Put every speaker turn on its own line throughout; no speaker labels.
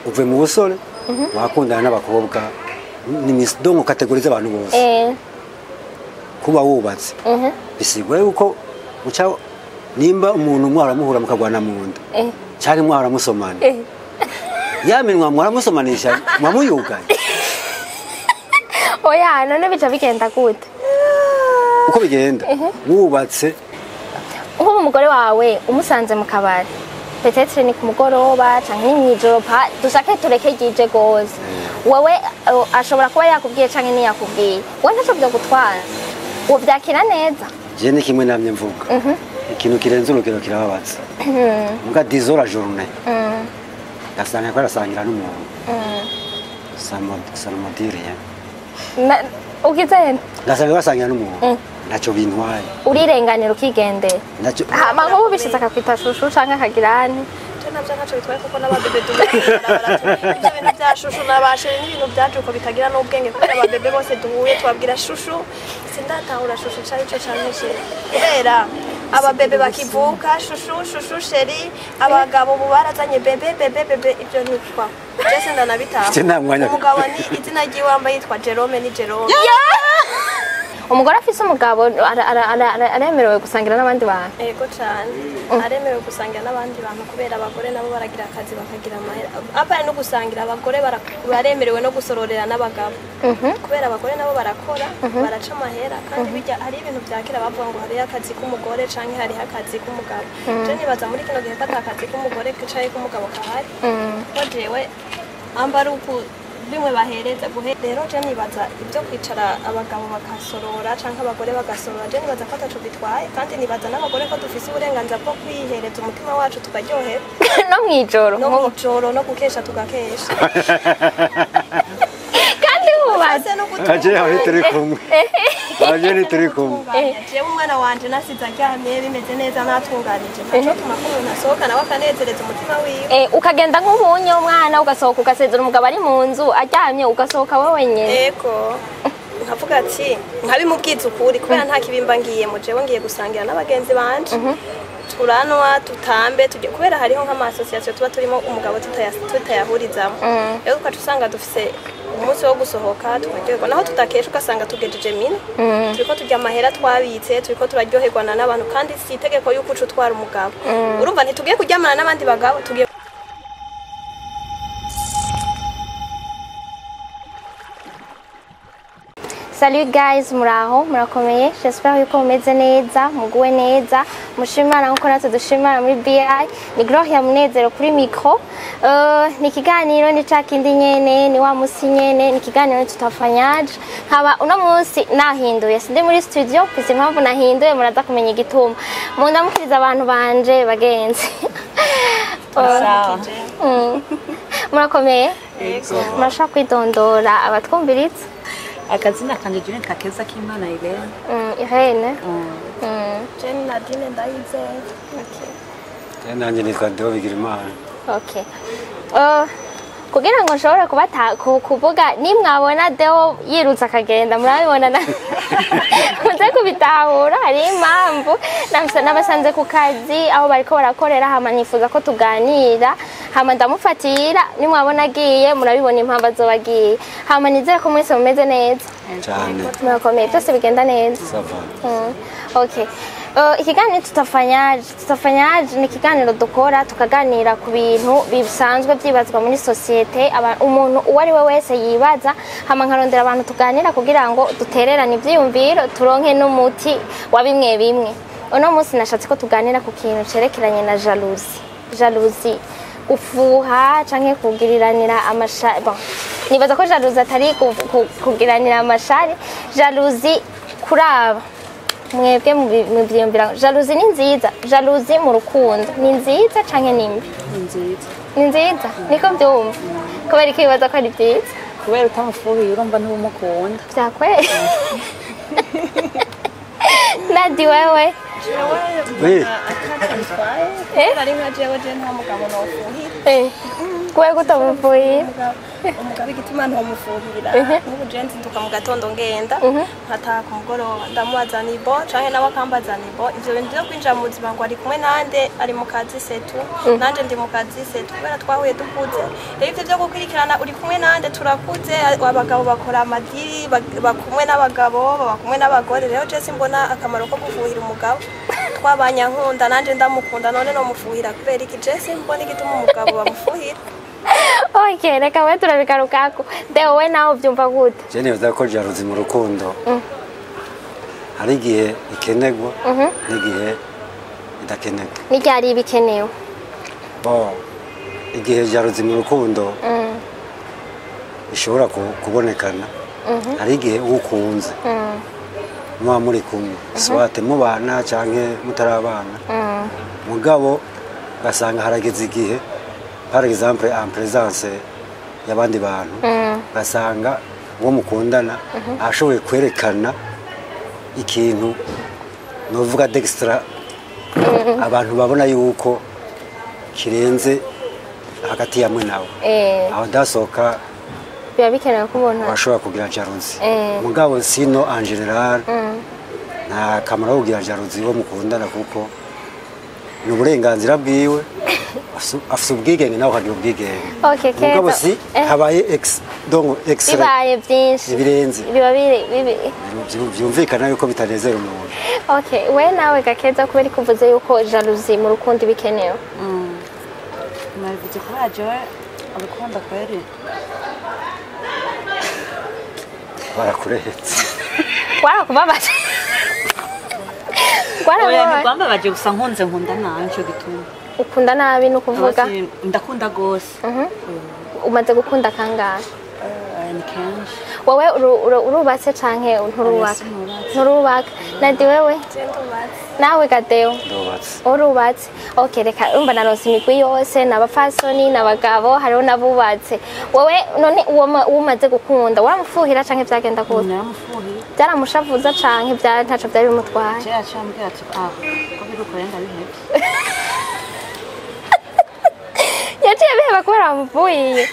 Uvuye mu busore, wakundana n'abakobwa, ni mis donc catégorie z'abantu bose. Kuba wubatse bisigura yuko uca nimba umuntu mwahora muhura mukagwana mu nda canke mwahora musomana, ya minwa mwahora musomanisha mwamuyugaye.
Oya, none bica bigenda gute?
Uko bigenda wubatse,
nk'ubu umugore wawe umusanze mu kabari, peut-être ni ku mugoroba canke ni mw'ijoro, pa dushake tureke ryije gose, wewe ashobora kuba yakubwiye canke ntiyakubwiye, we ntaco vyogutwara, wovyakira neza?
Je ni kimwe namye mvuga, ikintu kirenze urugero kirababaza. Muga 10 la journée gasanga ko arasangira n'umuntu, ça ne me dit rien.
Ugize?
Gasanga ko arasangira n'umuntu, ntacyo bintwaye.
Urirenganira ukigendera?
Ntacyo.
Hama nk'ubu bishitse akakwita chouchou canke akagirani?
Je navyo ntaco bitwaye, kuko n'ababebe duhuye ivyo bintu bya chouchou n'aba chéri n'ibintu byaje uko bitagira n'ubwenge, kubera ababebe bose duhuye tubabwira chouchou. Sindatahura chouchou cari ico canke chéri, kubera ababebe bakivuka chouchou, chouchou, chéri. Abagabo ubu barazanye bébé, bébé, bébé, ibyo ntitwa je sindanabitaha.
Je nta mwanya.
Umugabo ni izina ryiwe wambaye yitwa Jerome, ni Jerome.
Umugore afise umugabo aremerewe gusangira n'abandi bantu?
Ego cane, aremerewe gusangira n'abandi bantu, kubera abagore nabo baragira akazi, bakagira amahera. Apana no gusangira, abagore baremerewe no gusororera n'abagabo, kubera abagore nabo barakora, baraca amahera. Kandi bijya hari ibintu bya kera bavuga ngo hariho akazi k'umugore canke hariho akazi k'umugabo. Je nibaza muri kino gihe ko ata akazi k'umugore canke k'umugabo kahari, ko jewe amba ari uku bimwe bahereza guhe. Rero je nibaza ibyo kwicara abagabo bakasorora canke abagore bagasorora, je nibaza ko ataco bitwaye. Kandi nibaza n'abagore ko dufise uburenganzira bwo kwihereza umutima wacu tukaryoherwa.
No mw'ijoro?
No mw'ijoro, no gukesha tugakesha.
Kandi wubatse?
Ase no gutunganya.
Aje aho turi kumwe, aje ni turi kumwe.
Jewe umwana wanje nasize aryamye bimeze neza, natunganije, ntaco tuma ko umuntu asohoka nawe akanezereza umutima wiwe.
Ukagenda nk'ubunye umwana, ugasohoka ugasezera umugabo ari mu nzu aryamye, ugasohoka wowe wenyene?
Ego, nkavuga ati nkabimubwiza ukuri, kubera nta kibimba ngiyemo, jewe ngiye gusangira n'abagenzi banje, turanwa, tutambe, tujye, kubera hariho nk'ama association tuba turimo umugabo tutayahurizamo. Rero ukaca usanga dufise umunsi wo gusohoka tukaryoherwa, naho tudakesha ugasanga tugejeje mina turiko turya amahera twabitse, turiko turaryoherwana n'abantu. Kandi si itegeko yuko uca utwara umugabo, urumva ntitugiye kuryamana n'abandi bagabo, tugiye
Salut guys, muraho, murakomeye? J'espère yuko mumeze neza, muguwe neza, mushimana nkuko natwe dushimana muri BI. Ni Gloria Munezero kuri micro. Ni ikiganiro ni ca kindi nyene, ni wa musi nyene, ni ikiganiro tutafanyaje. Nkaba uno munsi nahinduye, sindi muri studio, mfise impamvu nahinduye, muraza kumenya igituma. Mundamukiriza abantu banje bagenzi.
Sawa.
Murakomeye?
Yego.
Murashaka kwidondora abatwumviritse?
Akazina kanje June Kakeza k'Imana Irene.
Irene.
Jane Nadine Ndayizeye.
Okay.
Nanjye nitwa Deo Bigirimana.
Okay. Kugira ngo nshobore kubata kuvuga, nimwabona Deo yirutse akagenda, murabibona na muze kubitahura, hari impamvu. Nabasanze ku kazi aho bariko barakorera, hama nifuza ko tuganira, hama ndamufatira. Nimwabona agiye, murabibona impamvu azoba agiye. Hama nizere ko mwese mumeze neza.
Cyane.
Murakomeye, byose bigenda neza?
Ça va.
Okay. Ikiganiro tutafanyaje, tutafanyaje ni ikiganiro dukora tukaganira ku bintu bisanzwe byibazwa muri société, umuntu uwo ari we wese yibaza, hama nkarondera abantu tuganira kugira ngo dutererane ivyiyumviro, turonke n'umuti wa bimwe bimwe. Uno munsi nashatse ko tuganira ku kintu cerekeranye na jalousie. Jalousie, gufuha canke kugiriranira amashari. Bon, nibaza ko jalousie atari kugiranira amashari, jalousie kuraba mwebwe muvyiyumvira. Jalousie ni nziza? Jalousie mu rukundo ni nziza canke ni mbi?
Ni nziza.
Ni nziza, niko byumva? Kubera ko ibibaza ko ari byiza?
Kubera utamufuhiye urumva ntubumukunda.
Vyakweri. Nadi, wewe?
Jewe
Oui.
mbona ataco bitwaye, kubera ari nka jewe, je nta mugabo nofuhira.
Kubera ko utamufuhira?
Umugabo Umugabo igituma ntomufuhira, nk'ubu je nzinduka mu gatondo ngenda nkataha ku mugoroba, ndamubaza ni bo canke nawe akambaza ni bo. Ivyo bintu vyo kwinjira mu buzima ngo ari kumwe nande, ari mu kazi setu, nanje ndi mu kazi setu, kubera twahuye dukuze. Rero ivyo vyo gukurikirana uri kumwe nande, turakuze, abagabo bakora amadiri, bakumwe n'abagabo, baba kumwe n'abagore. Rero je simbona akamaro ko gufuhira umugabo. Twabanye ankunda nanje ndamukunda, none nomufuhira kubera iki? Je simbona igituma umugabo bamufuhira.
Okay, reka we turabigarukako. Deo, we nawe uvyumva gute?
Je nibaza ko jalousie mu rukundo hari igihe ikenerwa n'igihe idakenerwa.
N'iryari bikenewe?
Bon, igihe jalousie mu rukundo ishobora kubonekana, hari igihe uwo ukunze muba muri kumwe, soit mubana canke mutarabana, mugabo ugasanga harageze igihe, par exemple en présence y'abandi bantu, ugasanga uwo mukundana ashoboye kwerekana ikintu novuga d'extra, abantu babona yuko kirenze hagati yamwe nawe, aho dasohoka
biba bikenewe ko umuntu
washobora kugira jalousie. Mugabo sinon en général nta kamaro ko kugira jalousie uwo mukundana, kuko ni uburenganzira bwiwe, afise ubwigenge nawe ukagira ubwigenge.
Okay,
Mugabo
Keza.
si habaye ex donc extra
Bibaye byinshi
ibirenze
biba biri
byumvikana yuko bitanezera umuntu.
Okay, we nawe Gakeza, kubera ko uvuze yuko jalousie mu rukundo bikenewe?
Nabivuze kubera jewe urukundo kweri
Barakuretse.
Warakubabaje?
Oya,
Warakubabaje?
ntirwambabaje, gusa nkunze nkunda nabi, nico gituma.
Ukunda nabi ni ukuvuga?
Basi, ndakunda gose.
Umaze gukunda kangahe?
Ni kenshi.
Wowe urubatse canke nturubaka?
Sinubatse.
Nturubaka. Nadi, wewe?
Je ndubatse.
Nawe Gadeo?
Ndubatse.
Urubatse. Okay, reka urumva naronse imigwi yose, n'abapfasoni, n'abagabo, hariho n'abubatse. Wowe none uwo uwo umaze gukunda waramufuhira canke vyagenda gute?
Naramufuhiye.
Byaramushavuza canke bya ntaco vyari bimutwaye?
Je yaciye ambwira ati: "Ah, ko biri uko rero ndabihevye."
Yaciye biheba kubera wamufuhiye?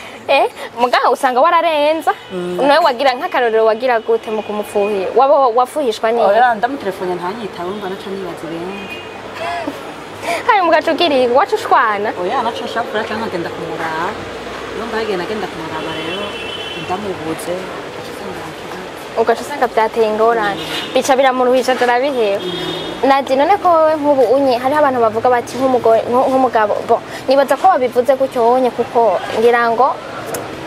Mugaho usanga wararenza nawe, wagira nk'akarorero, wagira gute mu kumufuhira? Waba wafuhishwa n'iki?
Oya, ndamutelefone ntanyitabe, urumva naco nibaza ibindi.
Hanyuma ugaca ugira iki? Waca ushwana?
Oya, naco nshapfura canke nkagenda kumuraba. Urumva hagiye nagenda kumuraba, rero ndamubuze ugaca usanga ntakibazo.
Ugaca usanga byateye ingorane, bica biramuruhisha, turabiheba. Nadi, none ko wowe nk'ubu unye hariho abantu bavuga bati nk'umugore, nk'umugabo, bo nibaza ko wabivuze gutyo wonye, kuko ngira ngo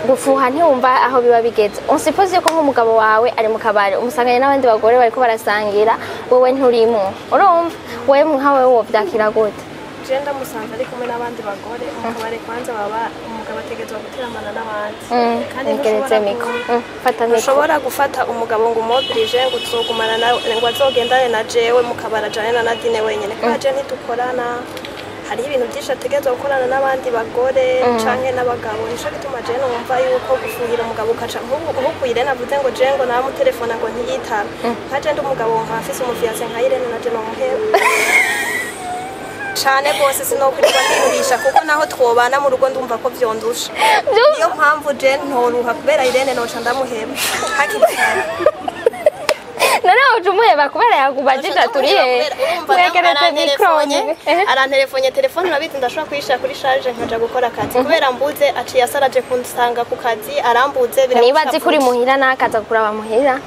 gufuha ntiwumva aho biba bigeze. On suppose ko nk'umugabo wawe ari mu kabari, umusanganye n'abandi bagore bariko barasangira, wowe nturimo, urumva wewe nkawe wovyakira gute?
Je ndamusanze ari kumwe n'abandi bagore mu kabari, kwanza baba umugabo ategerezwa guteramana n'abandi, kandi
Ngeretse
ntushobora
micro. Fata micro.
Ntushobora gufata umugabo ngo umobirije ngo tuzogumana nawe, ngo azogendane na jewe mu kabari, ajane na Nadine wenyene, kubera je ntidukorana. Hariho ibintu byinshi ategerezwa gukorana n'abandi bagore canke n'abagabo. Nico gituma je numva yuko gufuhira umugabo ukaca nk'ubu Irene avuze ngo je ngo namutelefona ngo ntiyitabe, nka je ndi umugabo nkaba afise umu fiancé nka Irene, na je nomuheba cane rwose. Sinokwirirwa ndiruhisha, kuko naho twobana mu rugo ndumva ko vyondusha. Niyo mpamvu je ntoruha kubera Irene, noca ndamuheba hakiri kare.
None woca umuheba kubera yakubajije turi he? Mwegereze micro.
Aranterefonye, telefone urabizi ndashobora kuyishira kuri charge nkaja gukora akazi, kubera mbuze aciye asaraje kunsanga ku kazi, arambuze.
Niba azi kuri muhira nakaza kuraba muhira,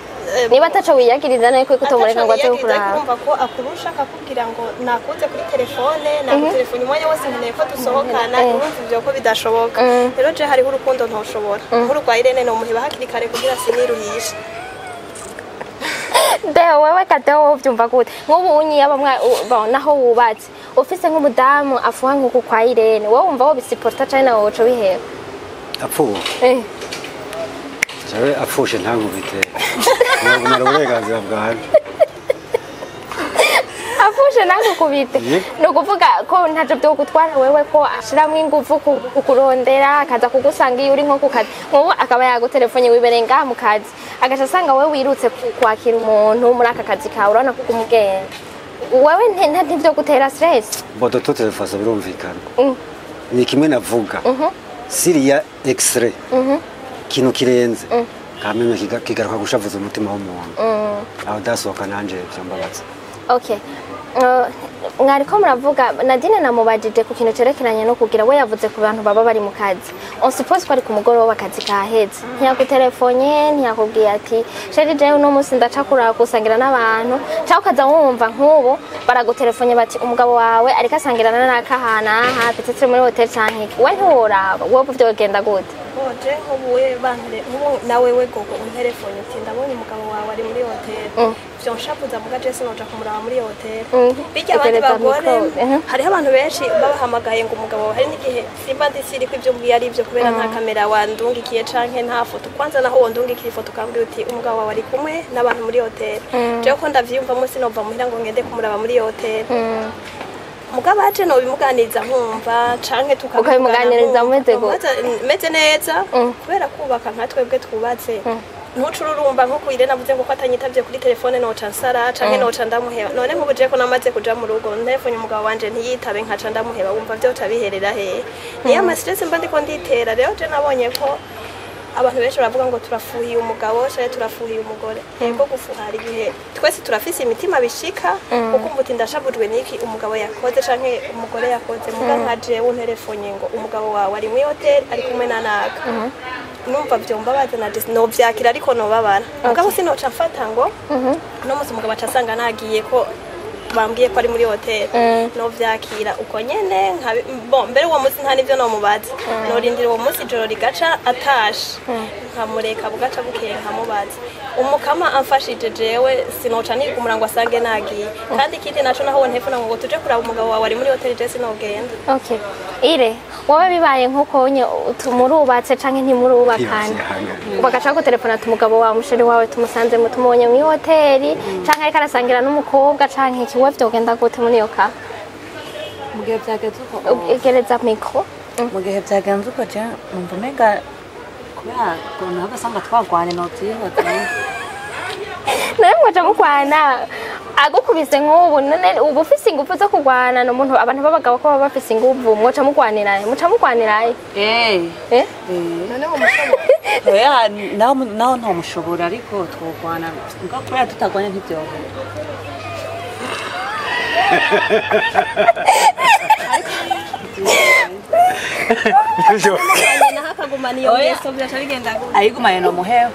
niba ataco wiyagiriza nawe kwe kutomureka ngo aze kukuraba.
Urumva ko akurusha, akakubwira ngo nakunze kuri telefone, nakutelefone umwanya wose, nkeneye ko dusohokana. Urumva ivyo ko bidashoboka. Rero je hariho urukundo ntoshobora, nk'urwa Irene, nomuheba hakiri kare kugira siniruhishe.
Deo, wewe Kadeo, wowe uvyumva gute nk'ubu unyi yaba bon, naho wubatse ufise nk'umudamu afuha nk'uku kwa Irene, wowe wumva wobisiporta canke nawe woca wiheba?
Apfuye? Jewe apfushe ntankubite, nagumara uburenganzira bwanjye.
Afushe nagukubite? Ni ukuvuga ko ntaco vyo gutwara wewe ko ashiramwo inguvu kukurondera, akaza kugusanga iyo uri nko ku kazi, nk'ubu akaba yagutelefone wibereye ngaha mu kazi, agaca asanga wewe wirutse kwakira umuntu muri aka kazi kawe, urabona ko kumugenda wewe ntivyo gutera stress?
Bon, de toute façon birumvikana, ni kimwe navuga, s'il y a extrait. Ikintu kirenze kameme kigaruka gushavuza umutima w'umuntu. Aho dasohoka nanje byambabaza.
Okay. Mwariko muravuga, Nadine namubajije ku kintu cerekeranye no kugira, we yavuze ku bantu baba bari mu kazi. On suppose ko ari ku mugoroba, akazi kaheze, ntiyagutelefone, ntiyakubwiye ati: "Chéri, jewe uno munsi ndaca kuraba gusangira n'abantu," cyangwa ukaza wumva nk'ubu baragutelefone bati umugabo wawe ariko asangira n'aka aha, peut-être muri hotel canke iki, we ntiworaba, wowe vyogenda gute?
Oje nk'ubuye bantere nk'ubu nawe we gogo unterefone uti: "Ndabonye umugabo wawe ari muri hoteli," vyonshavuza, muga je sinoja kumuraba muri hoteli. Bijya abandi
Egereza
bagore
micro,
hariho abantu benshi babahamagaye ngo umugabo wawe, hari n'igihe simba ndisiri ko ibyo mbwiye ari ibyo, kubera nta kamera wandungikiye canke nta foto. Kwanza naho wondungikira ifoto ukambwira uti umugabo wawe ari kumwe n'abantu muri hoteli, jewe ko ndavyiyumvamo sinova muhira ngo ngende kumuraba muri hoteli. Mugabo aje nobimuganiriza nkumva, canke tukabivugana.
Ukabimuganiriza
nkumva.
Mumeze gute?
Meze neza, kubera kubaka nka twebwe twubatse, ntucururumba nko kuyire navuze ngo ko atanyitavye kuri telefone noca nsara canke noca ndamuheba. None nk'ubu je ko namaze kuja mu rugo, ntelefone umugabo wanje ntiyitabe, nkaca ndamuheba, wumva vyoca biherera hehe? Niyo ama stress mba ndiko nditera. Rero je nabonye ko abantu benshi baravuga ngo turafuhiye umugabo canke turafuhiye umugore. Yego, gufuha hari igihe twese turafise imitima bishika ukumva uti ndashavujwe n'iki umugabo yakoze canke umugore yakoze. Muga nka jewe unterefonye ngo umugabo wawe ari muri hoteli ari kumwe na naka, numva vyombabaza na novyakira, ariko nobabara. Mugabo sinoca mfata ngo uno munsi umugabo aca asanga nagiye ko bambwiye ko ari muri hoteli. Novyakira uko nyene bon, mbere uwo munsi nta nivyo nomubaza, norindira uwo munsi ijoro rigaca atashe, nkamureka bugaca bukeye nkamubaza. Umukama amfashije, jewe sinoca nigumura ngo asange nagiye. Kandi ikindi naco, naho wontefona ngo tuje kuraba umugabo wawe ari muri hoteli, je sinogenda.
Okay. Ire, wowe bibaye nk'uko nye murubatse canke ntimurubakana, bagaca gutelefona ati umugabo wawe, umuchéri wawe, tumusanze tumubonye muri hoteli, canke ariko arasangira n'umukobwa canke iki, wowe vyogenda gute muri iyo ka?
Mu gihe byagenze uko
Egereza micro.
Mu gihe byagenze uko, je numva umenga kubera ukuntu haba asanga twagwanye novyihota.
Nawe mwaca mukwana agukubise nk'ubu, none uba ufise ingufu zo kurwana n'umuntu? Abantu b'abagabo ko baba bafise ingufu, mwoca mugwanirahe, muca mugwanirahe?
Eh.
Eh?
None umushobora?
Oya, naho naho ntomushobora, ariko twogwana mbwa kubera tutagwanye ntibyohera.
Naho akagumana iyo
Oya.
ngeso, byaca bigenda gute?
Ayigumanye nomuheho.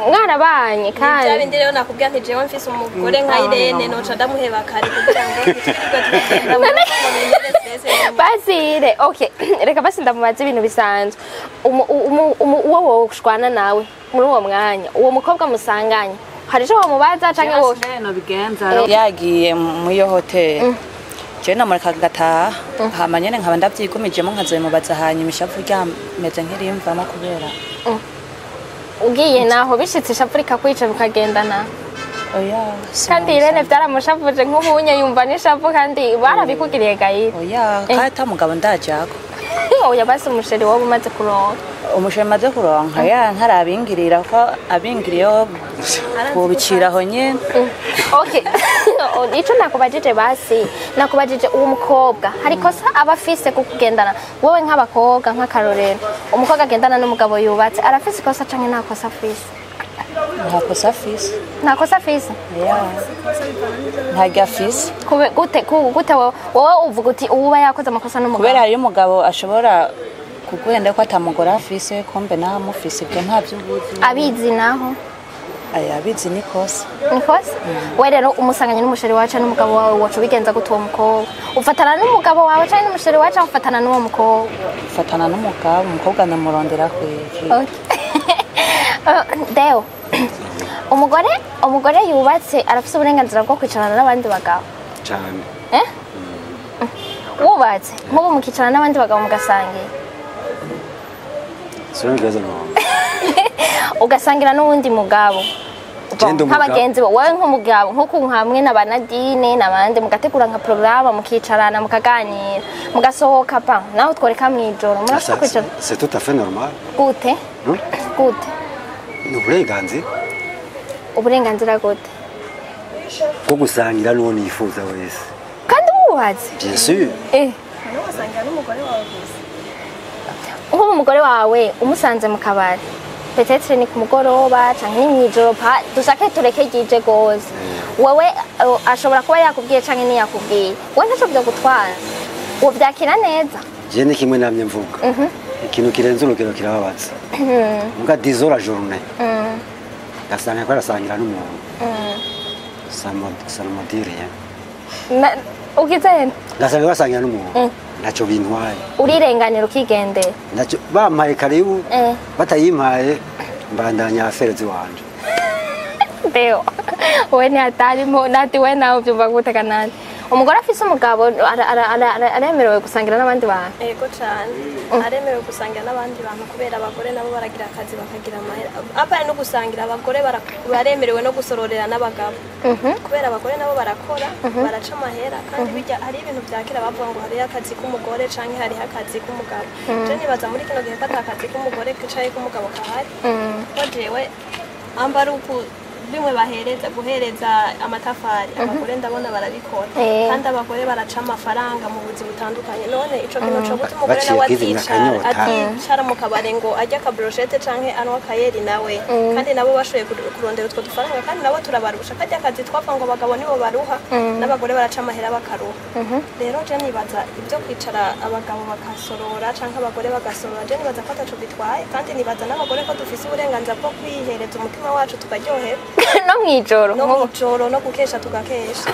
Mwarabanye
Bya
kandi
bindi rero nakubwira nti jewe mfise umugore nka Irene noca ndamuheba kare kugira ngo ntitwirirwe turagenda mu rugo ngo nirinde stress.
Basi ire, okay, reka basi ndamubaza ibintu bisanzwe. Uwo wowe ushwana nawe muri uwo mwanya, uwo mukobwa musanganye, hari ico wamubaza canke wowe?
Nobigenza yagiye muri iyo hoteli, jewe namureka agataha, hama nyene nkaba ndavyigumijemo, nkazobimubaza hanyuma ishavu ryameze nk'irimvamo kubera
Ugiye naho bishitse ishavu rikakwica bikagendana?
Oya.
Kandi Irene vyaramushavuje, nk'ubunye yumva n'ishavu, kandi barabikugiriye gayire.
Oya, kandi ata mugabo ndajako.
Oya, basi umuchéri wowe umaze kuronka.
Umuchéri maze kuronka ya ntarabingirira, ko abingiriyeho twobiciraho nyene.
Okay, ico nakubajije, basi nakubajije uwo mukobwa hari kosa aba afise ku kugendana, wowe nk'abakobwa, nk'akarorero, umukobwa agendana n'umugabo yubatse arafise ikosa canke nta kosa afise?
Nta kosa afise.
Nta kosa afise?
Oya, ntaryo afise.
Gute gute wowe uvuga uti uwuba yakoze amakosa n'umugabo?
Kubera hariyo umugabo ashobora kuguhenda ko atamugore afise, kumbe nawe amufise, ibyo ntabyo ubuzi.
Abizi naho?
Aya, abizi ni kosa.
Ni kosa. We rero umusanganye n'umuchéri wawe canke n'umugabo wawe, woca ubigenza gute? Uwo mukobwa ufatana n'umugabo wawe canke n'umuchéri wawe, canke ufatana n'uwo mukobwa?
Ufatana n'umugabo, umukobwa ndamurondera kwiki?
Okay. Deo, umugore yubatse arafise uburenganzira bwo kwicarana n'abandi bagabo?
Cyane.
Eh? Wubatse nk'ubu mukicarana n'abandi bagabo mugasangira?
Sinumva ikibazo none.
Ugasangira n'uwundi mugabo.
Je ndi umugabo.
Nk'abagenzi wowe nk'umugabo, nko hamwe na ba Nadine n'abandi, mugategura nka porogaramu, mukicarana, mukaganira, mugasohoka pa naho tworeka mw'ijoro, murashobora kwicara?
C'est tout à fait normal.
Gute?
Non?
Gute?
Ni uburenganzira.
Uburenganzira gute?
Bwo gusangira n'uwo nifuza wese.
Kandi wubatse?
Bien sûr.
Eh.
None wasangira n'umugore wawe gusa?
Nk'ubu umugore wawe umusanze mu kabari. Peut-être ni ku mugoroba canke ni mw'ijoro, pa dushake tureke ryije gose. Wewe ashobora kuba yakubwiye canke ntiyakubwiye, wowe ntaco vyogutwara, wovyakira neza.
Je ni kimwe namye mvuga, ikintu kirenze urugero kirababaza. Muga 10 heures la journée gasanga ko arasangira n'umuntu, ça ne me dit rien.
Ugize
Gasanga ko arasangira n'umuntu, ntacyo bintwaye.
Urirenganira ukigendera.
Ntacyo bampaye karibu, batayimpaye mbandanya affaires ziwanje.
Deo, we ni atarimo nati, we nawe ubyumva gute kanani? Umugore afise umugabo aremerewe gusangira n'abandi bantu?
Ego cyane, aremerewe gusangira n'abandi bantu kubera abagore nabo baragira akazi bakagira amahera. Apana no gusangira, abagore baremerewe no gusororera n'abagabo kubera abagore nabo barakora, baraca amahera. Kandi bijya hari ibintu bya kera bavuga ngo hariho akazi k'umugore canke hariho akazi k'umugabo. Je nibaza muri kino gihe ko ata kazi k'umugore kicaye k'umugabo kahari, ko jewe amba ari uku bimwe bahereza guhereza amatafari abagore, ndabona barabikora. Kandi abagore baraca amafaranga mu buzi butandukanye. None ico kintu co gutuma umugore
Baciye
nawe
kwizimya
aticara
akanyota.
aticara mu kabare ngo arye akabrochette canke anywe akayeri nawe, kandi nabo bashoboye kurondera utwo dufaranga, kandi nabo turabarusha karya kazi twapfa ngo abagabo nibo baruha, n'abagore baraca amahera bakaruha. Rero je nibaza ibyo kwicara abagabo bakasorora canke abagore bagasorora, je nibaza ko ataco bitwaye. Kandi nibaza n'abagore ko dufise uburenganzira bwo kwihereza umutima wacu tukaryoherwa.
No mw'ijoro?
No mw'ijoro, no gukesha tugakesha.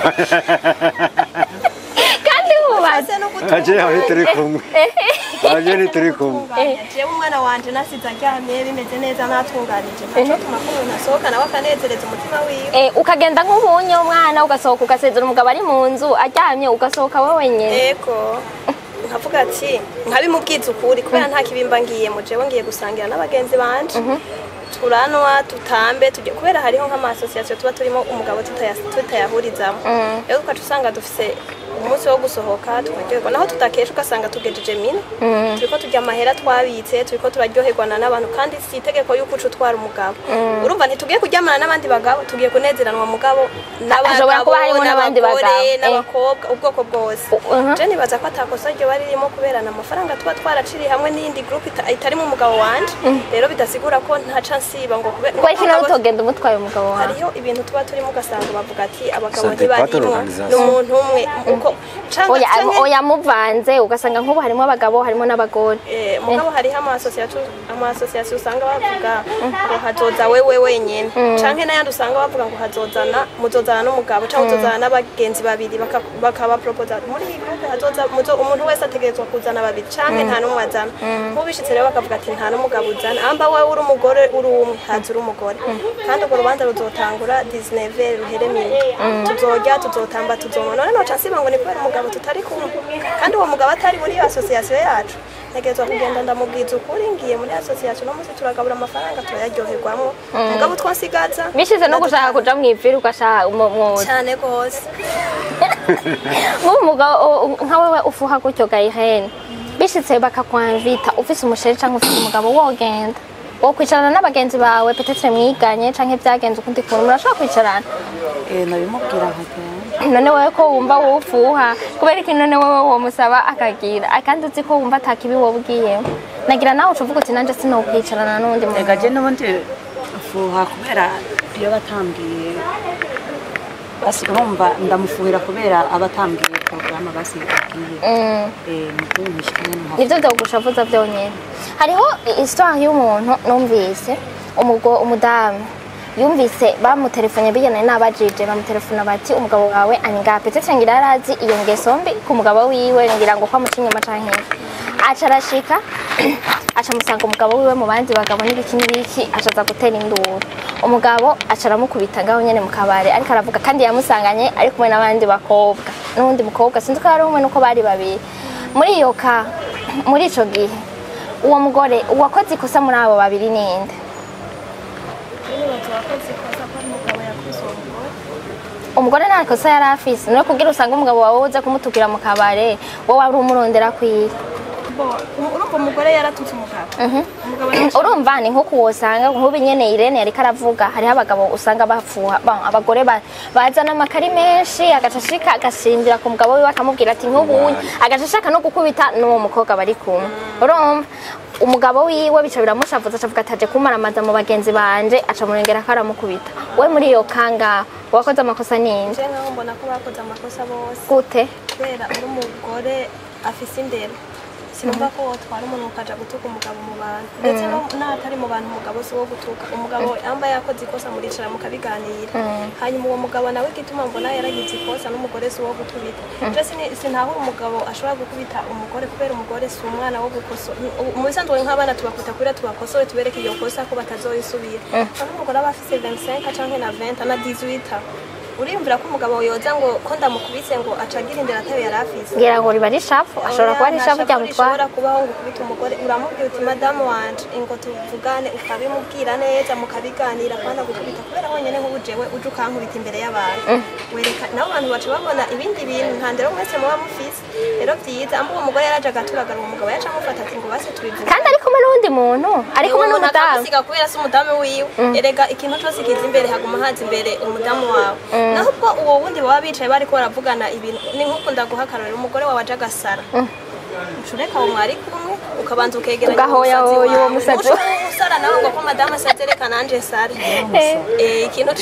Kandi wubatse.
Ase no gutunganya.
Aje aho turi kumwe, aje ni turi kumwe.
Gutunganya. Jewe umwana wanje nasize aryamye bimeze neza natunganije, ntaco tuma ko umuntu asohoka nawe akanezereza umutima wiwe.
Ukagenda nk'ubunye umwana, ugasohoka ugasezera umugabo ari mu nzu aryamye, ugasohoka wowe wenyine?
Ego, nkavuga ati nkabimubwiza ukuri kubera nta kibimba ngiyemo, jewe ngiye gusangira n'abagenzi banje, turanwa, tutambe, tujye, kubera hariho nk'ama association tuba turimo umugabo tutayahurizamo. Rero ukaca usanga dufise umunsi wo gusohoka tukaryoherwa, naho tudakesha ugasanga tugejeje mina turiko turya amahera twabitse, turiko turaryoherwana n'abantu. Kandi si itegeko yuko uca utwara umugabo. Urumva ntitugiye kuryamana n'abandi bagabo, tugiye kunezeranwa mugabo.
Hashobora kuba harimo n'abandi
n'abagore,
bagabo.
N'abakobwa, ubwoko bwose. Je nibaza ko atakosa ryo bari ririmo kubera na amafaranga tuba twaraciriye hamwe n'iyindi group itarimo umugabo wanje. Rero bidasigura ko ntaca nsiba ngo
Kubera iki nawe utogenda umutwaye umugabo wawe?
Hariho ibintu tuba turimo ugasanga bavuga ati abagabo
Ça dépend de
ntibarimo,
l'organisation.
ni umuntu umwe uko canke
Oya, oya, muvanze ugasanga nk'ubu harimo abagabo harimo n'abagore.
Mugabo hariho ama association usanga bavuga ngo hazoza wewe wenyene, canke n'ayandi usanga bavuga ngo hazozana, muzozana n'umugabo canke muzozana n'abagenzi babiri, bakabapropoza muri iyi groupe hazoza umuntu wese ategerezwa kuzana babiri canke nta n'umwe azana. Nk'ubishitse rero bakavuga ati nta n'umugabo uzana, amba wewe uri umugore uri umwe, haza uri umugore. Kandi urwo rubanza ruzotangura 19 ruhere mine, tuzorya, tuzotamba, tuzonywa. None noca nsiba ngo ni kubera umugabo tutari kumwe, kandi uwo mugabo atari muri iyo association yacu? Ntegerezwa kugenda ndamubwiza ukuri, ngiye muri association no munsi, turagabura amafaranga, turayaryoherwamo, mugabo utwo nsigaza
Bishize no gushaka kuja mw'iviri ugashaka
cyane gose.
Nk'ubu umugabo nka wewe ufuha gutyo gayihene, bishitse bakakwamvita ufise umu chéri canke ufise umugabo, wogenda wo kwicarana n'abagenzi bawe, peut-être mwiganye canke vyagenze ukundi kuntu, murashobora kwicarana?
Nabimubwira nkagenda.
None wewe ko wumva wofuha, kubera iki none wewe womusaba akagira, kandi uzi ko wumva atakibi wowe ugiyemo? Nagira nawe uca uvuga uti nanje sinokwicarana n'undi muntu.
Ega je n'ubundi mfuha kubera iyo batambwiye, basi urumva ndamufuhira kubera aba atambwiye porogaramu basi agiye. Nibyo bishikanye nka
Nivyo vyogushavuza vyonyene. Hariho histoire y'umuntu numvise, umudamu yumvise bamutelefone bijyana n'abajije, bamutelefona bati umugabo wawe ari ngaha. Peut-être ngira yarazi iyo ngeso mbi ku mugabo wiwe, ngira ngo ko amuca inyuma canke iki. Aca arashika, aca amusanga umugabo wiwe mu bandi bagabo n'ibiki n'ibiki, aca aza gutera induru. Umugabo aca aramukubita ngaho nyene mu kabare ariko aravuga, kandi yamusanganye ari kumwe n'abandi bakobwa n'uwundi mukobwa, sinzi ko yari umwe nuko bari babiri muri iyo ka. Muri ico gihe uwo mugore, uwakoze ikosa muri abo babiri ninde?
Nibaza wakoze ikosa ko ari umugabo yakubise uwo mugore.
Umugore nta kosa yari afise. Niwe kugira usanga umugabo wawe uza kumutukira mu kabare, wowe wari umurondera kwiye.
Bo urumva umugore yaratutse umugabo, umugabo nawe
Urumva ni nko kuwosanga nk'ubu nyene Irene yariko aravuga, hariho abagabo usanga bapfuha abagore bazana amakari menshi, agaca ashika agasimbira ku mugabo wiwe akamubwira ati nk'ubu, agaca ashaka no gukubita n'uwo mukobwa bari kumwe. Urumva Umugabo wiwe bica biramushavuza, acavuga ati aje kumaramaza mu bagenzi banje, aca murengera ko aramukubita. We muri iyo kanga wakoze amakosa ninde?
Je nkaho mbona ko bakoze amakosa bose.
Gute?
Kubera uri umugore afise indero, sinumva ko wotwara umuntu ukaja gutuka umugabo mu bantu, ndetse n'ahatari mu bantu. Umugabo si uwo gutuka. Umugabo yamba yakoze ikosa, muricara mukabiganira. Hanyuma uwo mugabo nawe, igituma mbona yaragize ikosa, n'umugore si uwo gukubita. Je sintahura umugabo ashobora gukubita umugore, kubera umugore si umwana wo gukosora. Mu bisanzwe nk'abana tubakubita kubera tubakosore, tubereke iyo kosa ko batazoyisubira. None umugore aba afise 25 canke na 20 na 18, uriyumvira ko umugabo yoza ngo ko ndamukubise ngo acagira indero atayo yari afise?
Ngira ngo riba ari ishavu, ashobora kuba ari ishavu ryamutwara.
Rishobora kubaho ngo ukubite umugore. Uramubwira uti madamu wanje, ingo tuvugane, ukabimubwira neza, mukabiganira, kwana gukubita. Kubera honyine nk'ubu jewe uje ukankubita imbere y'abantu, wereka nabo bantu baca babona ibindi bintu, nta ndero mwese muba mufise. Rero vyiza amba uwo mugore yaraje agaturagara, uwo mugabo yaca amufata ati ngo base tubivuge.
Kandi ari kumwe n'uwundi muntu, ari kumwe
Uwo muntu
n'umudamu.
Akamusiga kubera si umudamu wiwe. Erega ikintu cose kiza imbere, haguma haza imbere umudamu wawe. Naho ubwo uwo wundi baba bicaye bariko baravugana ibintu, ni nk'uko ndaguha akarorero: umugore wawe aje agasara, ucureka uwo mwari kumwe, ukabanza ukegeranya
Ugahoya
umusazi
hoya uwo
wawe.
musazi.
Ntushobora usara nawe ngo ko madamu asaze, reka nanje sare. Ikintu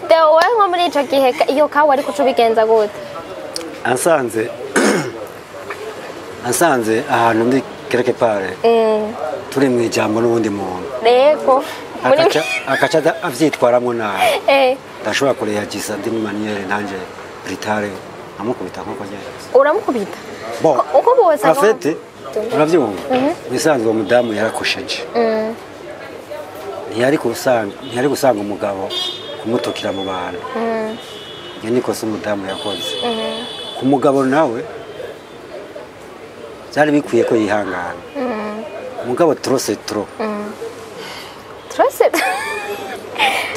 Deo, wowe nko muri ico gihe iyo kawa ariko uca ubigenza gute?
Ansanze ahantu ndi quelque part, turi mu ijambo n'uwundi muntu,
rego muri
akaca avyitwaramwo nabi, ndashobora kureagisa d'une manière nanje brutale, nkamukubita nkuko nyene.
Uramukubita?
Bon,
Uko bose
en fait, uravyumva, mubisanzwe uwo mudamu yarakosheje. Ntiyari gusanga umugabo kumutukira mu bantu. Iyo ni kosa umudamu yakoze. Ku mugabo nawe byari bikwiye ko yihangana. Umugabo, trop c'est trop.
Trop c'est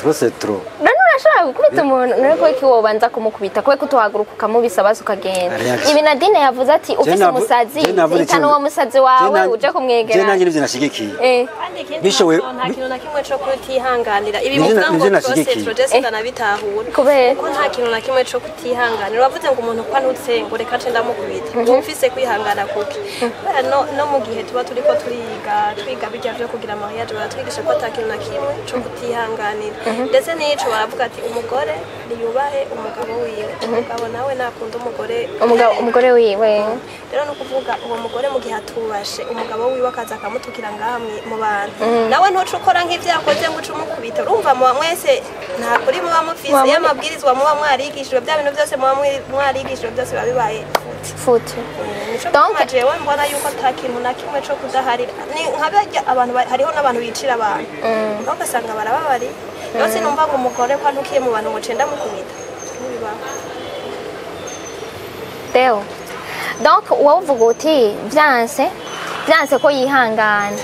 Trop c'est trop.
None urashobora gukubita umuntu? None ko iki wobanza kumukubita, kubera ko utohaguruka ukamubisa basi ukagenda?
Reaction.
Ibi Nadine yavuze ati ufise umusazi, hitana uwo musazi wawe uje kumwegera.
Je nanjye nivyo nashigikiye.
Kandi ikindi
Bishoboye
nta kintu na kimwe co kutihanganira. Ibi
Nivyo
muvuga ngo
nivyo
trop c'est
nashigikiye.
trop, je sindanabitahura.
Kubera?
Kuko nta kintu na kimwe co kutihanganira. Uravuze ngo umuntu ko antutse ngo reka nce ndamukubita, ngo mfise kwihangana kuki? Kubera no mu gihe tuba turiko turiga, twiga bijya vyo kugira mariage, baratwigisha ko ata kintu na kimwe co kutihanganira. Ndetse n'ico baravuga ati umugore niyubahe umugabo wiwe, umugabo nawe nakunda umugore.
Umugabo, umugore wiwe.
Rero ni ukuvuga uwo mugore mu gihe atubashe umugabo wiwe, akaza akamutukira ngaha mu bantu, nawe ntuce ukora nk'ivyo yakoze ngo uce umukubita. Urumva muba mwese nta kuri muba mufise.
Muba
Iyo amabwirizwa muba mwarigishijwe, bya bintu byose muba mwarigishijwe byose biba bibaye futi.
Futi.
Nico
Donc
gituma jewe mbona yuko ata kintu na kimwe co kudaharira. Ni nka barya abantu hariho n'abantu bicira abantu, naho ugasanga barababari. Rero sinumva ngo umugore ko antukiye mu bantu ngo nce ndamukubita, ntibibaho.
Deo, donc wowe uvuga uti vyanse ko yihangana,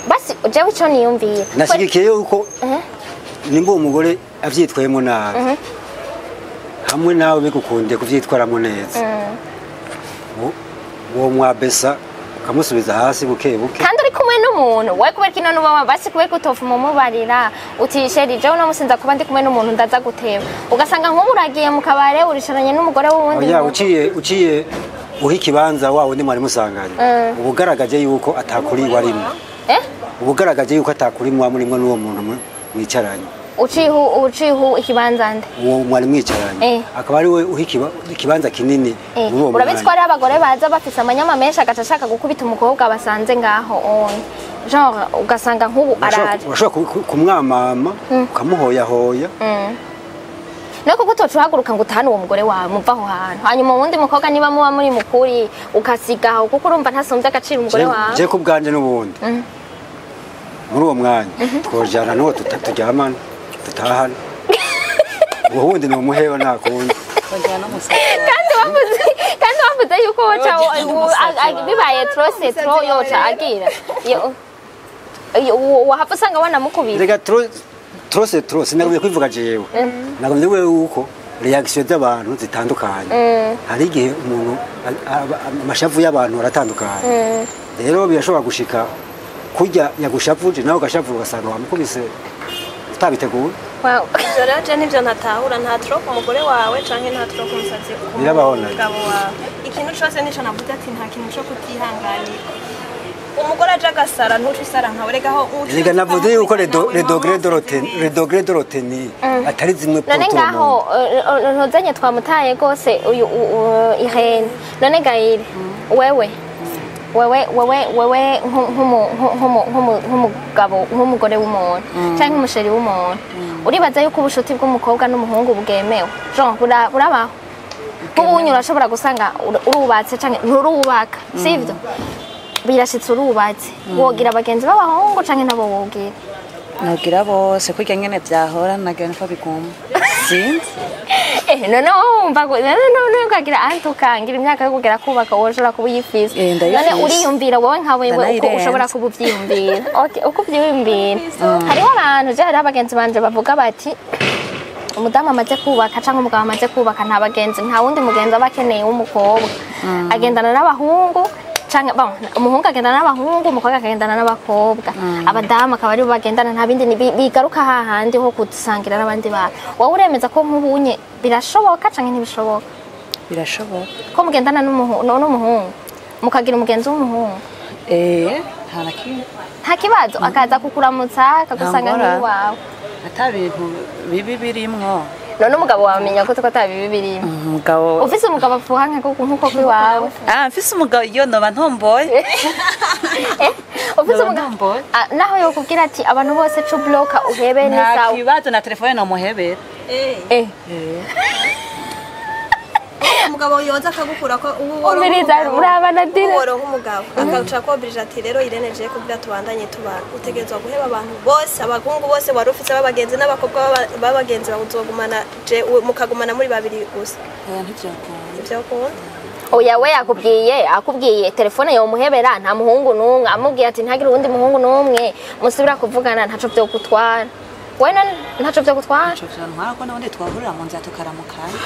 basi jewe ico niyumvira
Nashyigikiye yuko nimba uwo mugore avyitwayemo nabi, hamwe nawe bigukundiye kuvyitwaramo neza, uwo mwabesa ukamusubiza hasi buke buke.
Kandi uri kumwe n'umuntu wowe, kubera kino nuba basi, kubera ko utofuma umubarira uti chéri, jewe uno musi nza kuba ndi kumwe n'umuntu, ndaza guteba, ugasanga nk'ubu uragiye mu kabare uricaranye n'umugore w'uwundi
Oya,
muntu.
Uciye uha ikibanza wa wundi mwari musanganye, uba ugaragaje yuko atakuri warimo.
Eh?
Uba ugaragaje yuko atakuri muba murimwo n'uwo muntu mwicaranye.
Uciye ikibanza nde?
Uwo mwari mwicaranye, akaba ari we uha ikibanza kinini muri uwo
Urabizi ko
mwanya.
hariho abagore baza bafise amanyama menshi, agaca ashaka gukubita umukobwa basanze ngaho onye, genre ugasanga nk'ubu araje.
Urashobora kumwamama ukamuhoyahoya.
No kuko utoca uhaguruka ngo utahane uwo mugore wawe, muva aho hantu, hanyuma uwundi mukobwa niba muba muri mukuri ukasigaho, kuko urumva ntasumvye agaciro umugore wawe.
Je ku bwanje n'ubundi muri uwo mwanya twojana n'uwo turyamana, tutahana, uwo wundi ni umuheba, nta kundi.
Kongera n'umusatsi.
Kandi bavuze yuko woca
Yogera n'umusatsi wawe.
Bibaye trop c'est trop, yoca agira wahava usanga wanamukubita.
Rega, trop trop c'est trop. Sinagomye kwivuga jewe, nagomye wewe uko réaction z'abantu zitandukanye. Hari igihe umuntu amashavu y'abantu aratandukanye. Rero birashobora gushika kurya yagushavuje, nawe ugashavura, ugasanga wamukubise utabiteguye.
Wow.
Ivyo rero je nivyo ntatahura: nta trop umugore wawe canke nta trop umusazi ku
Birabaho nayo.
mugabo wawe. Ikintu cose nico navuze ati nta kintu co kutihanganira. Umugore aje agasara ntuce usara nkawe rega aho
Erega navuze yuko les degrés de retenue, les degrés de retenue atari zimwe
None
pour tout le
ngaho
monde.
ntuzanye twamutaye rwose uyu Irene. None Gaire, wewe wewe nk'umugabo, nk'umugore w'umuntu cyangwa nk'umusheri w'umuntu, uribaza yuko ubushuti bw'umukobwa n'umuhungu bwemewe? Jean, burabaho? Nk'ubunye urashobora gusanga urubatse canke nturubaka, sivyo? Birashitse urubatse, wogira abagenzi b'abahungu canke nabo wogira?
Nogira bose kurya nyene vyahora nagira niko biguma sinzi.
None wumva none ukagira antukangira imyaka yo kugera kubaka wowe ushobora kuba uyifise.
Ndayifise.
None uriyumvira wowe nka wewe uko
Ndanayirenza.
ushobora kuba uvyiyumvira? Okay, uko uvyiyumvira, hariho abantu, je hariho abagenzi banje bavuga bati umudamu amaze kubaka canke umugabo amaze kubaka nta bagenzi, nta wundi mugenzi aba akeneye w'umukobwa, agendana n'abahungu canke bon, umuhungu agendana n'abahungu, umukobwa akagendana n'abakobwa, abadamu akaba aribo bagendana, nta bindi bigaruka hahandi ho kudusangira n'abandi bantu. Wowe uremeza ko nk'ubunye birashoboka canke ntibishoboka?
Birashoboka.
Ko mugendana n'umuhungu mukagira umugenzi w'umuhungu?
Nta na kimwe.
Nta kibazo, akaza kukuramutsa akagusanga
Nta ngorane.
nk'iwawe?
Ata bintu bibi birimwo.
None umugabo wamenya ko atabibi birimo?
Umugabo
Ufise umugabo afuha nkuko kwiwawe?
Mfise umugabo iyo noba ntomboye.
Ufise
Noba
umugabo
ntomboye.
Naho yokubwira ati abantu bose cu bloka uhebe ni
Nta
sawa?
kibazo, na telefone nomuhebera.
Umugabo yoza akagukura ko ubu
Umviriza, uraba Nadine.
Uworonka umugabo akaca kobirije ati rero Irene je kugira tubandanye tubana utegerezwa guheba abantu bose, abahungu bose wari ufise b'abagenzi n'abakobwa b'abagenzi bawe, uzogumana je mukagumana muri babiri gusa.
Ntivyokunda.
Ivyo ukunda.
Oya, we akubwiye telefone yomuhebera, nta muhungu n'umwe amubwiye ati ntagire uwundi muhungu n'umwe musubira kuvugana, ntaco vyogutwara? We none ntaco vyogutwara?
Ntaco vyontwara ko n'ubundi twahurira mu nzira tukaramukanya.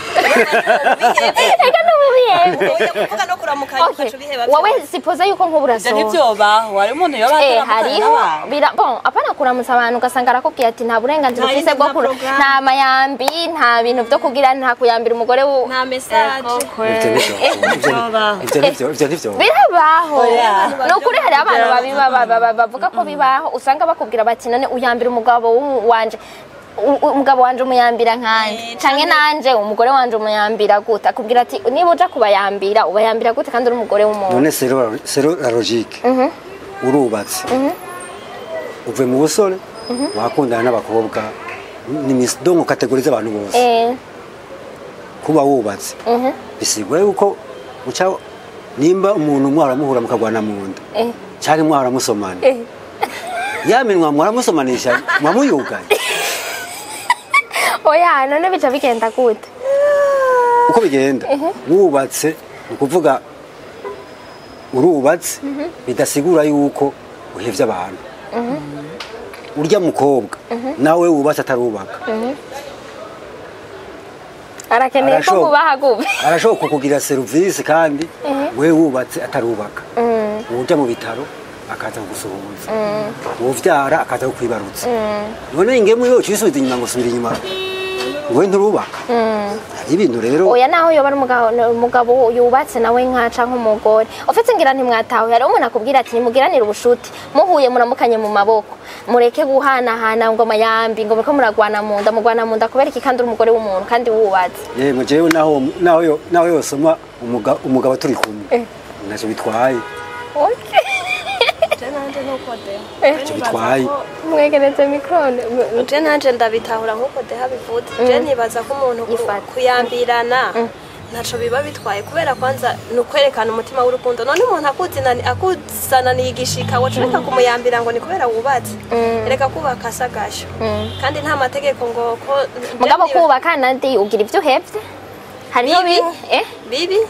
Eka n'ububihebe.
Oya, kuvuga no kuramukanya ukaca ubiheba
Wowe
vyose.
sipoze yuko nk'ubu
Ivyo
urasohoka.
ntivyobaho, hari umuntu yoba ataramukanya
Hariho
n'abantu.
bira bon, apana kuramutsa abantu, ugasanga arakubwiye ati nta burenganzira
Nta
ufise
yindi,
bwo
nta programme.
nta mayambi, nta bintu vyo kugira, nta kuyambira umugore
Nta message.
Ivyo ntivyo ivyo ntivyo
Birabaho.
Oya.
Ni ukuri hari abantu bavuga ko bibaho, usanga bakubwira bati none uyambira umugabo wanje, umugabo wanje umuyambira nkanje, canke nanje umugore wanje umuyambira gute? Akubwira ati niba uja kubayambira ubayambira gute kandi uri umugore w'umuntu?
None selon la logique, urubatse, uvuye mu busore, wakundana n'abakobwa, ni miss donc catégorie z'abantu bose. Kuba wubatse bisigura yuko uca nimba umuntu mwaramuhura mukagwana mu nda cyangwa mwaramusomana, ya minwa mwaramusomanisha mwamuyugaye.
Oya, none bica bigenda gute?
Uko bigenda wubatse, ni ukuvuga urubatse bidasigura yuko uhevye abantu. Urya mukobwa nawe wubatse atarubaka
arakeneye ko mubaha gube.
Arashobora kukugira serivisi kandi we wubatse atarubaka. Uja mu bitaro akaza kugusuhuza, uvyara akaza kukwibarutsa. None ingemu yo ucisubiza inyuma ngo subira inyuma ngo nturubaka? Hari ibintu rero.
Oya, naho yoba ari umugabo yubatse nawe nkaca nk'umugore ufite, ngira ntimwatawe. Hariho umuntu akubwira ati nimugiranire ubushuti, muhuye muramukanye mu maboko, mureke guhanahana ngo mayambi, ngo muriko muragwana mu nda. Mugwana mu nda kubera iki kandi uri umugore w'umuntu kandi wubatse?
Yemwe, jewe naho yosoma umugabo turi kumwe ntacyo bitwaye.
Je nanje nuko deha.
Ntacyo bitwaye.
Mwegereze micro.
Je nanje ndabitahura nkuko deha bivuze. Je nibaza ko umuntu
Yifata.
kuyambirana ntaco biba bitwaye, kubera kwanza ni ukwerekana umutima w'urukundo. None umuntu akuzananiye igishika, waca ureka kumuyambira ngo ni kubera wubatse? Reka kubaka sagasho kandi nta mategeko ngo ko
Mugabo kubaka nandi ugira ibyo uhevye, hariho
Bibi.
Bibi.
Bibi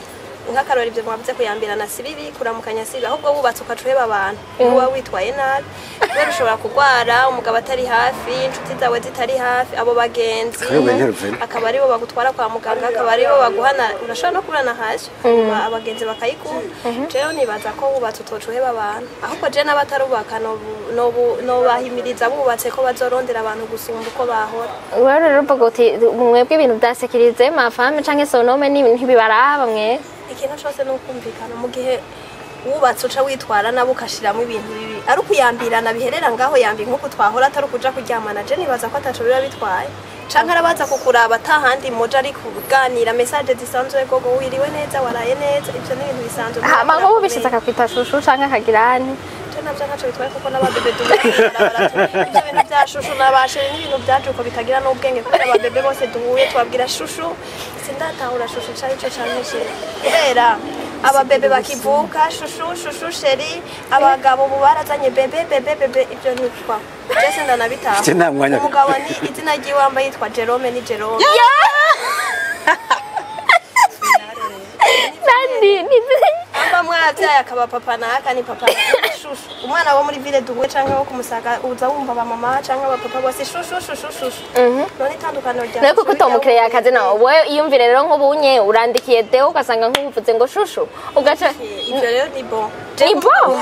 nk'akarori, ibyo mwavuze, kuyambirana si bibi, kuramukanya si bibi. Ahubwo wubatse ukaca uheba abantu, uba witwaye nabi, kubera ushobora kurwara umugabo atari hafi, inshuti zawe zitari hafi, abo bagenzi
Karibu intervene.
akaba aribo bagutwara kwa muganga, akaba aribo baguhana. Urashobora no kurana hasi hanyuma abagenzi bakayiguha. Jewe nibaza ko wubatse utoca uheba abantu. Ahubwo je n'abatarubaka nobahimiriza bubatse ko bazorondera abantu gusumba uko bahora.
Wewe rero uvuga uti mwebwe ibintu bya sécurité ma femme canke son homme ntibibaraba mwe?
Ikintu cyose ni ukumvikana mu gihe Wubatse uca witwara nabo ukashiramo ibintu bibi, ari ukuyambirana biherera ngaho, yambi nk'uko twahora, atari ukuja kuryamana. Je nibaza ko ataco biba bitwaye, canke arabaza kukuraba atahandi muja, ari kuganira message zisanzwe, gogo wiriwe neza, waraye neza, ivyo ni ibintu bisanzwe.
Hama nk'ubu bishitse akakwita chouchou canke akagira ane?
Je navyo ntaco bitwaye, kuko n'ababebe duhuye ivyo bintu bya chouchou n'aba chéri n'ibintu byaje uko bitagira n'ubwenge, kubera ababebe bose duhuye tubabwira chouchou. Sindatahura chouchou cari ico canke chéri, kubera ababebe bakivuka chouchou, chouchou, chéri. Abagabo ubu barazanye bébé, bébé, bébé, ivyo ntitwa je sindanabitaha.
Je nta mwanya.
Umugabo ni izina ryiwe wambaye yitwa Jerome, ni Jerome.
Nandi ni
Amba mwavyaye akaba papa naka ni papa chouchou. Umwana wo muri ville duhuye canke wo kumusaga, uza wumva ba mama canke abapapa bose chouchou, chouchou, chouchou. None itandukaniro rya
Nawe kuko utomukereye akazina wowe, iyumvire rero nk'ubunye urandikiye Deo, ugasanga nk'uvuze ngo chouchou, ugaca
Ivyo rero ni bon.
Ni bon?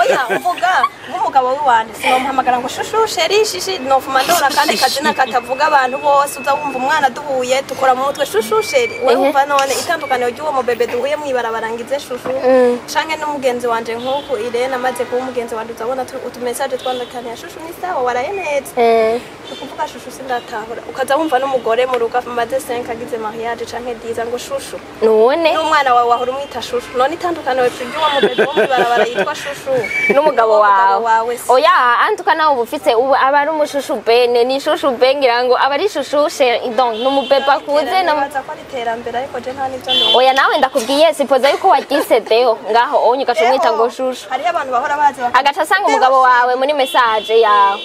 Oya, mvuga nk'umugabo w'iwanje sinomuhamagara ngo chouchou, chéri, shishi, nofuma ndora kandi kazina katavuga abantu bose. Uza wumva umwana duhuye tukora mu mutwe chouchou, chéri. We wumva none itandukaniro ry'uwo mubebe duhuye mw'ibarabara ngize chouchou canke n'umugenzi wanje nk'uku Irene amaze kuba umugenzi wanje, uzabona utu message twandikaniye, chouchou ni sawa, waraye neza. Ni ukuvuga chouchou sindatahura. Ukaza wumva n'umugore mu rugo amaze 5 agize mariage canke 10 ngo chouchou,
None
n'umwana wawe wahora umwita chouchou. None itandukaniro ry'uwo mubebe wo mw'ibarabara yitwa chouchou
n'umugabo
n'umugabo
wawe?
Wawe se.
Oya, antuka nawe uba ufise ubu aba ari umu chouchou bene ni chouchou be, ngira ngo aba ari chouchou chéri, donc n'umubebe akuze na
Nibaza ko ari iterambere, ariko je nta n'ivyo ndumva.
Oya, nawe ndakubwiye, suppose yuko waryise Deo ngaho onye, ugaca umwita ngo chouchou.
Hariho abantu bahora bazi
Agaca asanga umugabo wawe muri message yawe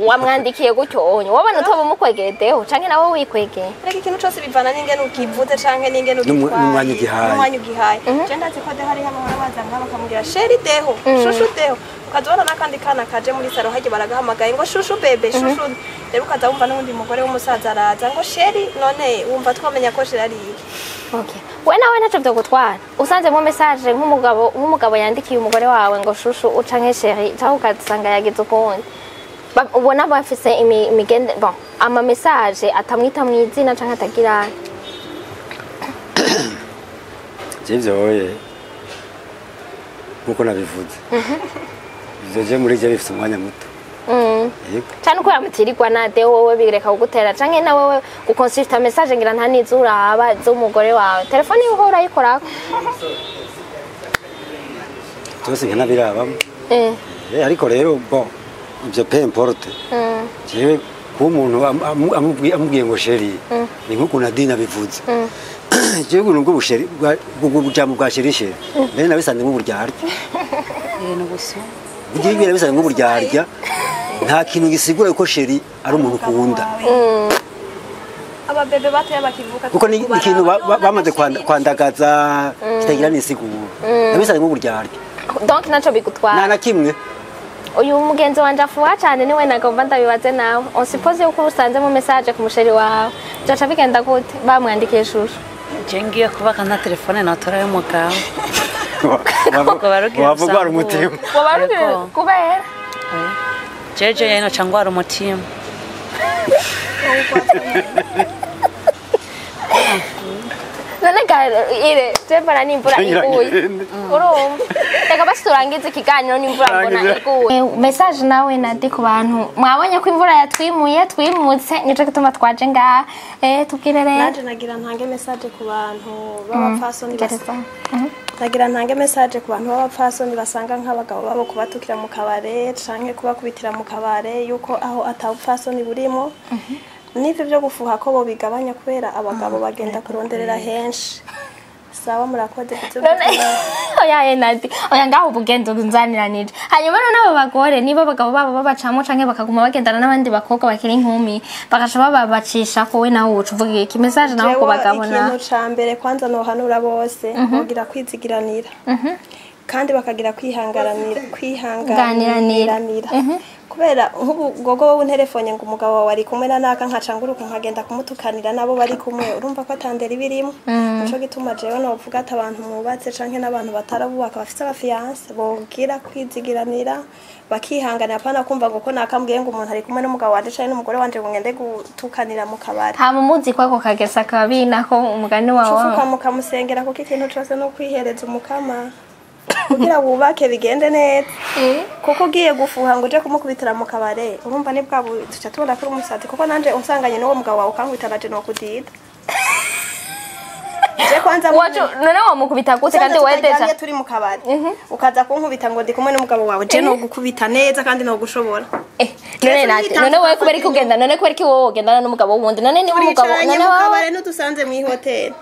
wamwandikiye gutyo onye, wabona utoba umukwegeye Deo canke nawe wikwegeye?
Reka, ikintu cose bivana n'ingene ukivuze canke n'ingene ugitwaye.
N'umwanya ugihaye.
N'umwanya ugihaye. Je ndazi ko de hariho abahora baza ngaha bakamubwira chéri Deho, chouchou Deho, ukaza ubona n'akandi kana kaje muri salon hagiye baragahamagaye ngo chouchou bébé, chouchou. Rero ukaza wumva n'uwundi mugore w'umusaza araza ngo chéri. None wumva twamenya ko chéri ari iki?
Okay. We nawe ntacyo vyogutwara usanzemo message nk'umugabo yandikiye umugore wawe ngo chouchou canke chéri, cyangwa ugasanga yagize ukundi? Ubona bafise imigende, bon, ama message atamwita mu izina canke atagira?
Je vyoye nkuko nabivuze, ivyo je muri je bifise umwanya muto. Yego.
Cyane uko yamutirirwa na de wowe bireka kugutera, canke na wewe ukonsulta message ngira nta nizo uraba z'umugore wawe, telefone yiwe urayikorako?
Byose nkanabirabamo. Ariko rero, bon, ivyo peu importe. Jewe kuba umuntu amubwiye ngo chéri, ni nk'uko Nadine abivuze. Jewe ubuntu bw'ubu chéri bw'ubujambo bwa chéri, chéri, mbere nabisanze nk'uburyarya.
Ni ubusuma.
Burya ibyo nabisanze nk'uburyarya, nta kintu gisigura yuko chéri ari umuntu ukunda.
Ababebe batoya bakivuka
Kuko ni ikintu bamaze kwandagaza kitagira n'isiguro. Nabisanze nk'uburyarya.
Donc naco
Nta
bigutwara?
na kimwe.
Uyu mugenzi wanje afuha cyane, niwe nagomba ndabibaze. Nawe on suppose yuko usanze mu message ku mu chéri wawe, byoca bigenda gute bamwandikiye chouchou?
Je ngiye kubaka nta telefone natora y'umugabo.
Wavuga wari umutima.
Woba kubera?
Jeje yeno cangwara umutima.
None ga ire je mbona n'imvura iguye, urumva, reka basi turangize ikiganiro n'imvura mbona iguye. Message nawe Nadi ku bantu mwabonye ko imvura yatwimuye, twimutse, nico gituma twaje ngaha. Tubwire rero.
Nanje nagira ntange message ku bantu b'abapfasoni
Gereza.
Nagira ntange message ku bantu b'abapfasoni basanga nk'abagabo babo kubatukira mu kabare canke kubakubitira mu kabare, yuko aho atawupfasoni burimo. N'ivyo byo gufuha ko bobigabanya, kubera abagabo bagenda kuronderera henshi. Sawa, murakoze kutubwira.
None oya, Nadi, oya, ngaho ubugendo nzaniranije. Hanyuma none abo bagore niba abagabo babo babacamo canke bakaguma bagendana n'abandi bakobwa bakiri inkumi, bagaca bababacisha ko, we nawe uca uvuga iki? Message nawe ku
Jewe
bagabo na
ikintu ca mbere kwanza nohanura bose, bogira kwizigiranira kandi bakagira kwihangaranira, kwihanganiranira, kubera nk'ubu gogo wowe unterefonye ngo umugabo wawe ari kumwe na naka, nkaca nguruka nkagenda kumutukanira nabo bari kumwe, urumva ko atandera ibirimo. Nico gituma jewe novuga ati abantu mwubatse canke n'abantu batarabubaka bafise aba fiancés, bogira kwizigiranira, bakihanganira, apana kumva ngo ko nakambwiye ngo umuntu ari kumwe n'umugabo wanje canke n'umugore wanje ngo ngende gutukanira mu kabari.
Hama muzi ko ako kagesa kabi nako umugani wawe.
Cufuka mukamusengera, kuko ikintu cose no kwihereza umukama. Kugira wubake bigende neza. Kuko ugiye gufuha ngo uje kumukubitira mu kabare, urumva ni bwa tuca tubona ko uri umusazi, kuko nanje unsanganye n'uwo mugabo wawe ukankubita naje nokudida. Je kwanza
Wacu none wamukubita gute kandi wedeja
turi mu kabare. Ukaza kunkubita ngo ndi kumwe n'umugabo wawe, je no gukubita neza kandi no gushobora.
None nate none wewe kubera iki ugenda, none kubera iki wowe ugendana n'umugabo wundi, none ni umugabo
none mu kabare n'udusanze mu hotel.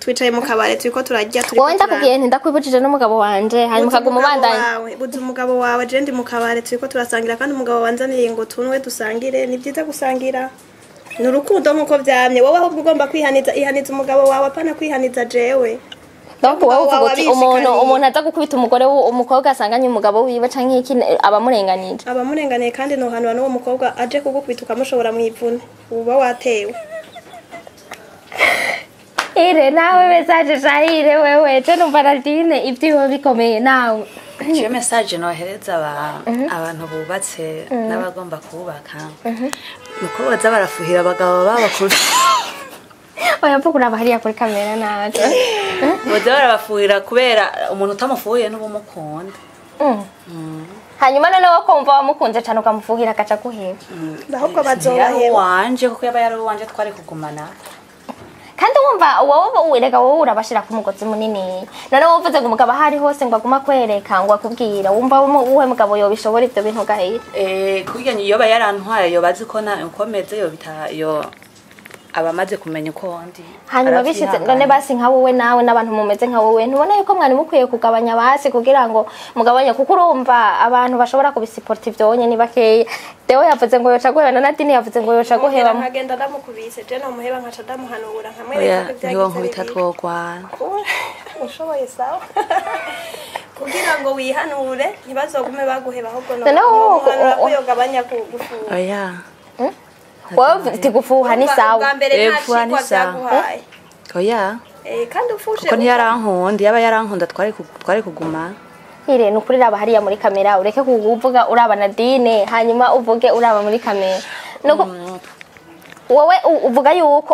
Twicaye mu kabare turiko turarya turi.
Wowe ndakubwiye nti ndakwibujije n'umugabo wanje, hanyuma ukaguma ubandanya.
Buze umugabo wawe, je ndi mu kabare turiko turasangira kandi umugabo wanzaniye ngo tunwe dusangire, ni byiza gusangira. Ni urukundo nkuko vyamye, wowe ahubwo ugomba kwihaniza, ihaniza umugabo wawe apana kwihaniza jewe.
Donc wowe uvuga uti umuntu aza gukubita umugore umukobwa asanganye umugabo wiwe canke iki abamurenganije.
Abamurenganiye kandi no hanwa n'uwo mukobwa aje kugukubita ukamushobora mwivune, uba watewe.
Ire nawe message jahire wewe je numva Nadine ibyiwe bikomeye nawe.
Je message nohereza abantu bubatse n'abagomba kubaka. Nuko baza barafuhira abagabo babo.
Oya mvuga uraba hariya kuri kamera nawe.
Baza barabafuhira kubera umuntu utamufuhiye n'ubumukunda.
Hanyuma none wo kumva wamukunze cyane ukamufuhira akaca guheba.
Ahubwo bazoheba
wanje kuko yaba yari wanje twari kugumana.
Kandi wumva wowe urega wowe urabashira ku mugozi munini. None wowe uvuze ngo umugabo ahari hose ngo aguma kwereka ngo akubwira, wumva uwe mugabo yobishobora ivyo bintu gahira.
Kurya yoba yarantwaye yobazi ko na ukomeze yo bita yo abamaze kumenya uko ndi.
Hanyuma bishize none basi nka wowe nawe n'abantu mumeze nka wowe ntubona yuko mwari mukwiye kugabanya basi kugira ngo mugabanye, kuko urumva abantu bashobora kubisupport ivyonye ni bakeya. Deo yavuze ngo yoca guheba na Nadine yavuze ngo yoca guheba.
Nkagenda ndamukubise je no muheba nkaca ndamuhanura nkamwereka ko
byagize. Nkubita twogwana.
Ushoboye sawa. Kugira ngo wihanure ntibazogume baguheba ahubwo no ko yogabanya kugufuha.
Oya.
Wowe tigufuha ni sawa.
Efuha ni sawa. Oya.
Kandi ufushe.
Kuko ntiyarankunda, yaba yarankunda twari kuguma.
Ire nukuri raba hariya muri kamera ureke kuvuga uraba Nadine hanyuma uvuge uraba muri kamera. Nuko wowe uvuga yuko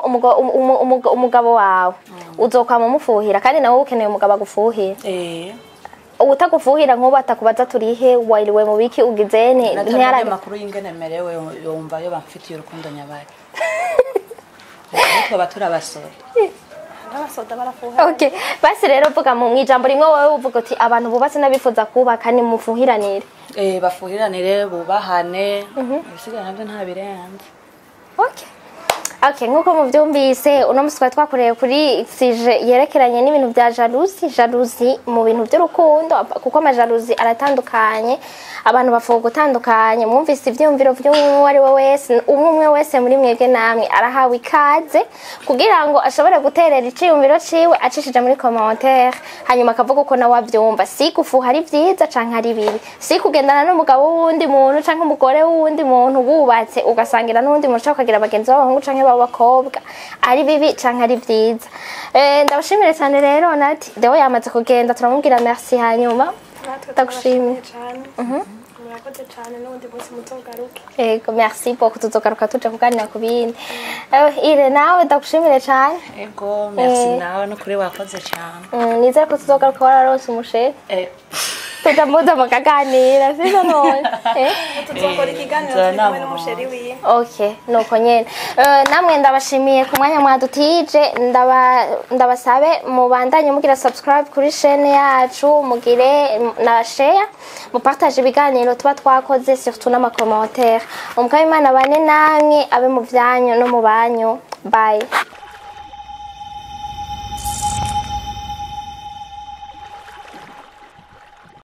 umugabo wawe uzokwama umufuhira kandi nawe ukeneye umugabo agufuhira. Utagufuhira nkuba atakubaza turihe wayiriwe mu biki ugizene
ntiyara makuru y'ingene merewe yumva yo bamfitiye urukundo nyabaye. Ariko baturabasora.
Abasoda barafuha.
Okay, basi rero vuga mu ijambo rimwe wowe uvuga uti abantu bubatse nabifuza kubaka ni mufuhiranire.
Bafuhiranire bubahane ibisigaye nabyo nta birenze.
Okay. Okay, nkuko muvyumvise uno musi twari twakoreye kuri sujet yerekeranye n'ibintu bya jalousie mu bintu by'urukundo, kuko ama jalousie aratandukanye, abantu bafuha gutandukanye. Mwumvise ivyumviro by'umwe ari we wese, umwe wese muri mwebwe namwe arahawe ikaze kugira ngo ashobore guterera iciyumviro ciwe acishije muri commentaire, hanyuma akavuga uko nawe avyumva. Si gufuha ari vyiza canke ari bibi, si kugendana n'umugabo w'uwundi muntu canke umugore w'uwundi muntu wubatse ugasangira n'uwundi muntu canke ukagira abagenzi b'abahungu canke b'abakobwa, ari bibi canke ari vyiza. Ndabashimire cyane rero Nati Deo yamaze kugenda turamubwira merci, hanyuma ndagushimiye
cyane. Murakoze cyane n'undi munsi muzogaruke.
Yego merci beaucoup, tuzogaruka tuje kuganira ku bindi. Ire nawe ndagushimire cyane.
Yego merci nawe no kuri wakoze cyane.
Nizere ko tuzogaruka wararonse umushere. Tutamuza mukaganira sivyo none.
Tuzokora ikiganiro turi kumwe n'umusheri wiwe.
Okay, nuko nyene. Namwe ndabashimiye ku mwanya mwadutije, ndabasabe mubandanye mugira subscribe kuri chaîne yacu, mugire na share, mupartage ibiganiro tuba twakoze surtout n'ama commentaire. Umukama Imana bane namwe abe mu vyanyu no mu banyu. Bye.